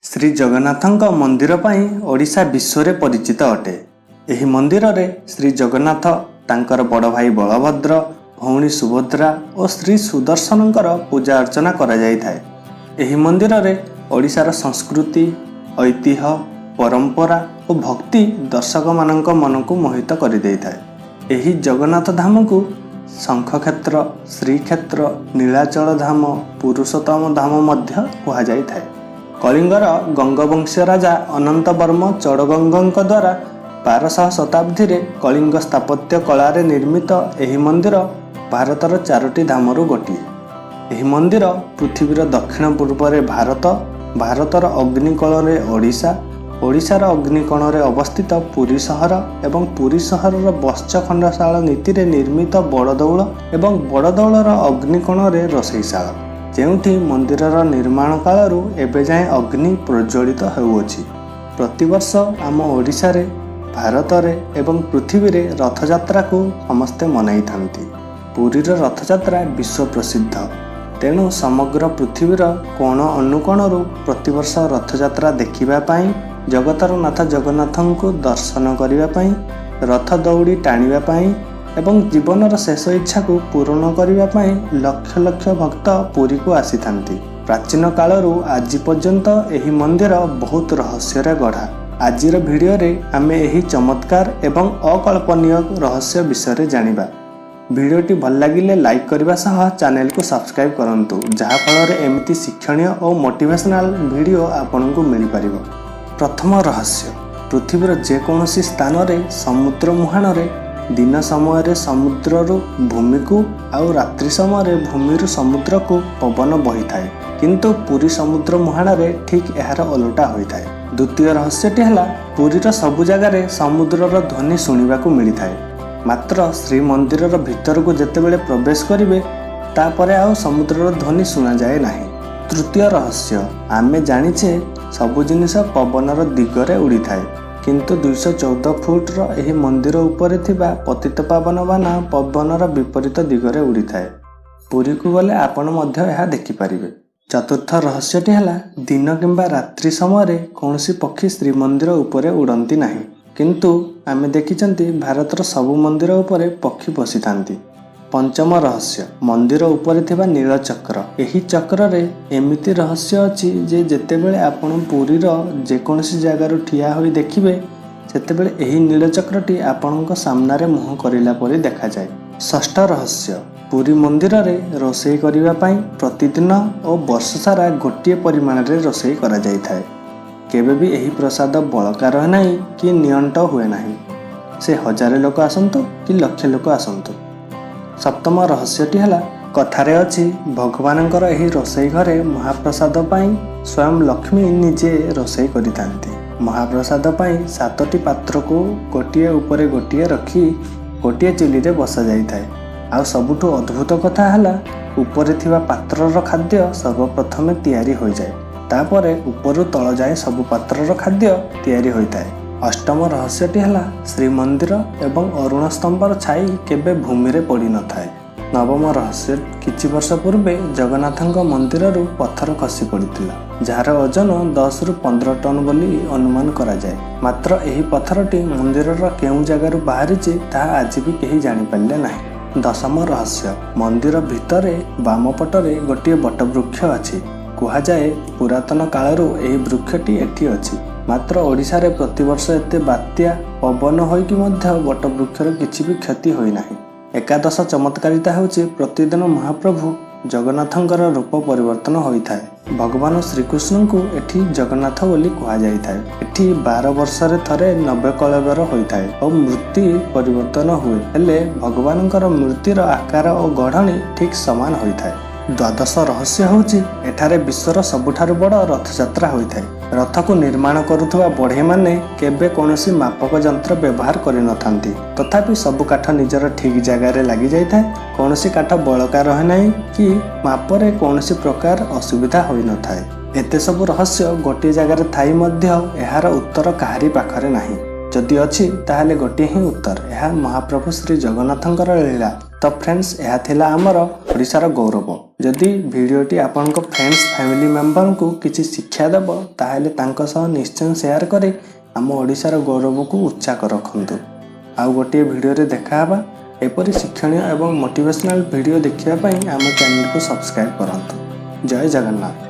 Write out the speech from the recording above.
ଶ୍ରୀ ଜଗନ୍ନାଥଙ୍କ ମନ୍ଦିର ପାଇଁ ଓଡ଼ିଶା ବିଶ୍ୱରେ ପରିଚିତ ଅଟେ। ଏହି ମନ୍ଦିରରେ ଶ୍ରୀ ଜଗନ୍ନାଥ, ତାଙ୍କର ବଡ଼ ଭାଇ ବଳଭଦ୍ର, ଭଉଣୀ ସୁଭଦ୍ରା ଓ ଶ୍ରୀ ସୁଦର୍ଶନଙ୍କର ପୂଜା ଅର୍ଚ୍ଚନା କରାଯାଇଥାଏ। ଏହି ମନ୍ଦିରରେ ଓଡ଼ିଶାର ସଂସ୍କୃତି, ଐତିହ୍ୟ, ପରମ୍ପରା ଓ ଭକ୍ତି ଦର୍ଶକମାନଙ୍କ ମନକୁ ମୋହିତ କରିଦେଇଥାଏ। ଏହି ଜଗନ୍ନାଥ ଧାମକୁ ଶଙ୍ଖକ୍ଷେତ୍ର, ଶ୍ରୀକ୍ଷେତ୍ର, ନୀଳାଚଳ ଧାମ, ପୁରୁଷୋତ୍ତମ ଧାମ ମଧ୍ୟ କୁହାଯାଇଥାଏ। କଳିଙ୍ଗର ଗଙ୍ଗବଂଶୀୟ ରାଜା ଅନନ୍ତବର୍ମ ଚୋଡ଼ଗଙ୍ଗଙ୍କ ଦ୍ୱାରା 1200 ଶତାବ୍ଦୀରେ କଳିଙ୍ଗ ସ୍ଥାପତ୍ୟ କଳାରେ ନିର୍ମିତ ଏହି ମନ୍ଦିର ଭାରତର ଚାରୋଟି ଧାମରୁ ଗୋଟିଏ। ଏହି ମନ୍ଦିର ପୃଥିବୀର ଦକ୍ଷିଣ ପୂର୍ବରେ ଭାରତ, ଭାରତର ଅଗ୍ନିକୋଣରେ ଓଡ଼ିଶା, ଓଡ଼ିଶାର ଅଗ୍ନିକୋଣରେ ଅବସ୍ଥିତ ପୁରୀ ସହର ଏବଂ ପୁରୀ ସହରର ବତ୍ସଖଣ୍ଡଶାଳ ନୀତିରେ ନିର୍ମିତ ବଡ଼ଦେଉଳ ଏବଂ ବଡ଼ଦେଉଳର ଅଗ୍ନିକୋଣରେ ରୋଷେଇଶାଳ, ଯେଉଁଠି ମନ୍ଦିରର ନିର୍ମାଣ କାଳରୁ ଏବେ ଯାଏଁ ଅଗ୍ନି ପ୍ରଜ୍ୱଳିତ ହେଉଅଛି। ପ୍ରତିବର୍ଷ ଆମ ଓଡ଼ିଶାରେ, ଭାରତରେ ଏବଂ ପୃଥିବୀରେ ରଥଯାତ୍ରାକୁ ସମସ୍ତେ ମନାଇଥାନ୍ତି। ପୁରୀର ରଥଯାତ୍ରା ବିଶ୍ୱ ପ୍ରସିଦ୍ଧ। ତେଣୁ ସମଗ୍ର ପୃଥିବୀର କୋଣ ଅନୁକୋଣରୁ ପ୍ରତିବର୍ଷ ରଥଯାତ୍ରା ଦେଖିବା ପାଇଁ, ଜଗତର ନାଥ ଜଗନ୍ନାଥଙ୍କୁ ଦର୍ଶନ କରିବା ପାଇଁ, ରଥ ଦଉଡ଼ି ଟାଣିବା ପାଇଁ ଏବଂ ଜୀବନର ଶେଷ ଇଚ୍ଛାକୁ ପୂରଣ କରିବା ପାଇଁ ଲକ୍ଷ ଲକ୍ଷ ଭକ୍ତ ପୁରୀକୁ ଆସିଥାନ୍ତି। ପ୍ରାଚୀନ କାଳରୁ ଆଜି ପର୍ଯ୍ୟନ୍ତ ଏହି ମନ୍ଦିର ବହୁତ ରହସ୍ୟରେ ଗଢ଼ା। ଆଜିର ଭିଡ଼ିଓରେ ଆମେ ଏହି ଚମତ୍କାର ଏବଂ ଅକଳ୍ପନୀୟ ରହସ୍ୟ ବିଷୟରେ ଜାଣିବା। ଭିଡ଼ିଓଟି ଭଲ ଲାଗିଲେ ଲାଇକ୍ କରିବା ସହ ଚ୍ୟାନେଲକୁ ସବସ୍କ୍ରାଇବ୍ କରନ୍ତୁ, ଯାହାଫଳରେ ଏମିତି ଶିକ୍ଷଣୀୟ ଓ ମୋଟିଭେସନାଲ ଭିଡ଼ିଓ ଆପଣଙ୍କୁ ମିଳିପାରିବ। ପ୍ରଥମ ରହସ୍ୟ: ପୃଥିବୀର ଯେକୌଣସି ସ୍ଥାନରେ ସମୁଦ୍ର ମୁହାଣରେ ଦିନ ସମୟରେ ସମୁଦ୍ରରୁ ଭୂମିକୁ ଆଉ ରାତ୍ରି ସମୟରେ ଭୂମିରୁ ସମୁଦ୍ରକୁ ପବନ ବହିଥାଏ, କିନ୍ତୁ ପୁରୀ ସମୁଦ୍ର ମୁହାଣରେ ଠିକ୍ ଏହାର ଓଲଟା ହୋଇଥାଏ। ଦ୍ୱିତୀୟ ରହସ୍ୟଟି ହେଲା, ପୁରୀର ସବୁ ଜାଗାରେ ସମୁଦ୍ରର ଧ୍ୱନି ଶୁଣିବାକୁ ମିଳିଥାଏ, ମାତ୍ର ଶ୍ରୀମନ୍ଦିରର ଭିତରକୁ ଯେତେବେଳେ ପ୍ରବେଶ କରିବେ, ତାପରେ ଆଉ ସମୁଦ୍ରର ଧ୍ୱନି ଶୁଣାଯାଏ ନାହିଁ। ତୃତୀୟ ରହସ୍ୟ: ଆମେ ଜାଣିଛେ ସବୁ ଜିନିଷ ପବନର ଦିଗରେ ଉଡ଼ିଥାଏ, କିନ୍ତୁ 214 ଫୁଟର ଏହି ମନ୍ଦିର ଉପରେ ଥିବା ପତିତପାବନ ବାନା ପବନର ବିପରୀତ ଦିଗରେ ଉଡ଼ିଥାଏ। ପୁରୀକୁ ଗଲେ ଆପଣ ମଧ୍ୟ ଏହା ଦେଖିପାରିବେ। ଚତୁର୍ଥ ରହସ୍ୟଟି ହେଲା, ଦିନ କିମ୍ବା ରାତ୍ରି ସମୟରେ କୌଣସି ପକ୍ଷୀ ଶ୍ରୀମନ୍ଦିର ଉପରେ ଉଡ଼ନ୍ତି ନାହିଁ, କିନ୍ତୁ ଆମେ ଦେଖିଛନ୍ତି ଭାରତର ସବୁ ମନ୍ଦିର ଉପରେ ପକ୍ଷୀ ବସିଥାନ୍ତି। ପଞ୍ଚମ ରହସ୍ୟ: ମନ୍ଦିର ଉପରେ ଥିବା ନୀଳଚକ୍ର। ଏହି ଚକ୍ରରେ ଏମିତି ରହସ୍ୟ ଅଛି ଯେ ଯେତେବେଳେ ଆପଣ ପୁରୀର ଯେକୌଣସି ଜାଗାରୁ ଠିଆ ହୋଇ ଦେଖିବେ, ସେତେବେଳେ ଏହି ନୀଳଚକ୍ରଟି ଆପଣଙ୍କ ସାମ୍ନାରେ ମୁହଁ କରିଲା ପରି ଦେଖାଯାଏ। ଷଷ୍ଠ ରହସ୍ୟ: ପୁରୀ ମନ୍ଦିରରେ ରୋଷେଇ କରିବା ପାଇଁ ପ୍ରତିଦିନ ଓ ବର୍ଷସାରା ଗୋଟିଏ ପରିମାଣରେ ରୋଷେଇ କରାଯାଇଥାଏ। କେବେ ବି ଏହି ପ୍ରସାଦ ବଳକା ରହେ ନାହିଁ କି ନିଅଣ୍ଟ ହୁଏ ନାହିଁ, ସେ ହଜାରେ ଲୋକ ଆସନ୍ତୁ କି ଲକ୍ଷେ ଲୋକ ଆସନ୍ତୁ। ସପ୍ତମ ରହସ୍ୟଟି ହେଲା, କଥାରେ ଅଛି ଭଗବାନଙ୍କର ଏହି ରୋଷେଇ ଘରେ ମହାପ୍ରସାଦ ପାଇଁ ସ୍ୱୟଂ ଲକ୍ଷ୍ମୀ ନିଜେ ରୋଷେଇ କରିଥାନ୍ତି। ମହାପ୍ରସାଦ ପାଇଁ ସାତଟି ପାତ୍ରକୁ ଗୋଟିଏ ଉପରେ ଗୋଟିଏ ରଖି ଗୋଟିଏ ଚୁଲିରେ ବସାଯାଇଥାଏ। ଆଉ ସବୁଠୁ ଅଦ୍ଭୁତ କଥା ହେଲା, ଉପରେ ଥିବା ପାତ୍ରର ଖାଦ୍ୟ ସର୍ବପ୍ରଥମେ ତିଆରି ହୋଇଯାଏ, ତାପରେ ଉପରୁ ତଳ ଯାଏଁ ସବୁ ପାତ୍ରର ଖାଦ୍ୟ ତିଆରି ହୋଇଥାଏ। ଅଷ୍ଟମ ରହସ୍ୟଟି ହେଲା, ଶ୍ରୀମନ୍ଦିର ଏବଂ ଅରୁଣ ସ୍ତମ୍ଭର ଛାଇ କେବେ ଭୂମିରେ ପଡ଼ିନଥାଏ। ନବମ ରହସ୍ୟ: କିଛି ବର୍ଷ ପୂର୍ବେ ଜଗନ୍ନାଥଙ୍କ ମନ୍ଦିରରୁ ପଥର ଖସି ପଡ଼ିଥିଲା, ଯାହାର ଓଜନ 10ରୁ 15 ଟନ୍ ବୋଲି ଅନୁମାନ କରାଯାଏ। ମାତ୍ର ଏହି ପଥରଟି ମନ୍ଦିରର କେଉଁ ଜାଗାରୁ ବାହାରିଛି, ତାହା ଆଜି ବି କେହି ଜାଣିପାରିଲେ ନାହିଁ। ଦଶମ ରହସ୍ୟ: ମନ୍ଦିର ଭିତରେ ବାମ ପଟରେ ଗୋଟିଏ ବଟବୃକ୍ଷ ଅଛି। କୁହାଯାଏ ପୁରାତନ କାଳରୁ ଏହି ବୃକ୍ଷଟି ଏଠି ଅଛି। ମାତ୍ର ଓଡ଼ିଶାରେ ପ୍ରତିବର୍ଷ ଏତେ ବାତ୍ୟା ପବନ ହୋଇକି ମଧ୍ୟ ବଟବୃକ୍ଷର କିଛି ବି କ୍ଷତି ହୋଇନାହିଁ। ଏକାଦଶ ଚମତ୍କାରିତା ହେଉଛି, ପ୍ରତିଦିନ ମହାପ୍ରଭୁ ଜଗନ୍ନାଥଙ୍କର ରୂପ ପରିବର୍ତ୍ତନ ହୋଇଥାଏ। ଭଗବାନ ଶ୍ରୀକୃଷ୍ଣଙ୍କୁ ଏଠି ଜଗନ୍ନାଥ ବୋଲି କୁହାଯାଇଥାଏ। ଏଠି 12 ବର୍ଷରେ ଥରେ ନବକଳେବର ହୋଇଥାଏ ଓ ମୂର୍ତ୍ତି ପରିବର୍ତ୍ତନ ହୁଏ, ହେଲେ ଭଗବାନଙ୍କର ମୂର୍ତ୍ତିର ଆକାର ଓ ଗଢ଼ଣି ଠିକ୍ ସମାନ ହୋଇଥାଏ। ଦ୍ୱାଦଶ ରହସ୍ୟ ହେଉଛି, ଏଠାରେ ବିଶ୍ୱର ସବୁଠାରୁ ବଡ଼ ରଥଯାତ୍ରା ହୋଇଥାଏ। ରଥକୁ ନିର୍ମାଣ କରୁଥିବା ବଢ଼େଇମାନେ କେବେ କୌଣସି ମାପକ ଯନ୍ତ୍ର ବ୍ୟବହାର କରିନଥାନ୍ତି, ତଥାପି ସବୁ କାଠ ନିଜର ଠିକ୍ ଜାଗାରେ ଲାଗିଯାଇଥାଏ। କୌଣସି କାଠ ବଳକା ରହେ ନାହିଁ କି ମାପରେ କୌଣସି ପ୍ରକାର ଅସୁବିଧା ହୋଇନଥାଏ। ଏତେ ସବୁ ରହସ୍ୟ ଗୋଟିଏ ଜାଗାରେ ଥାଇ ମଧ୍ୟ ଏହାର ଉତ୍ତର କାହାରି ପାଖରେ ନାହିଁ। ଯଦି ଅଛି, ତାହେଲେ ଗୋଟିଏ ହିଁ ଉତ୍ତର, ଏହା ମହାପ୍ରଭୁ ଶ୍ରୀ ଜଗନ୍ନାଥଙ୍କର ଲୀଳା। ତ ଫ୍ରେଣ୍ଡସ୍, ଏହା ଥିଲା ଆମର ଓଡ଼ିଶାର ଗୌରବ। ଯଦି ଭିଡ଼ିଓଟି ଆପଣଙ୍କ ଫ୍ରେଣ୍ଡସ୍, ଫ୍ୟାମିଲି ମେମ୍ବରଙ୍କୁ କିଛି ଶିକ୍ଷା ଦେବ, ତାହେଲେ ତାଙ୍କ ସହ ନିଶ୍ଚୟ ସେୟାର କରି ଆମ ଓଡ଼ିଶାର ଗୌରବକୁ ଉଚ୍ଚା ରଖନ୍ତୁ। ଆଉ ଗୋଟିଏ ଭିଡ଼ିଓରେ ଦେଖାହେବା। ଏପରି ଶିକ୍ଷଣୀୟ ଏବଂ ମୋଟିଭେସନାଲ୍ ଭିଡ଼ିଓ ଦେଖିବା ପାଇଁ ଆମ ଚ୍ୟାନେଲକୁ ସବସ୍କ୍ରାଇବ୍ କରନ୍ତୁ। ଜୟ ଜଗନ୍ନାଥ।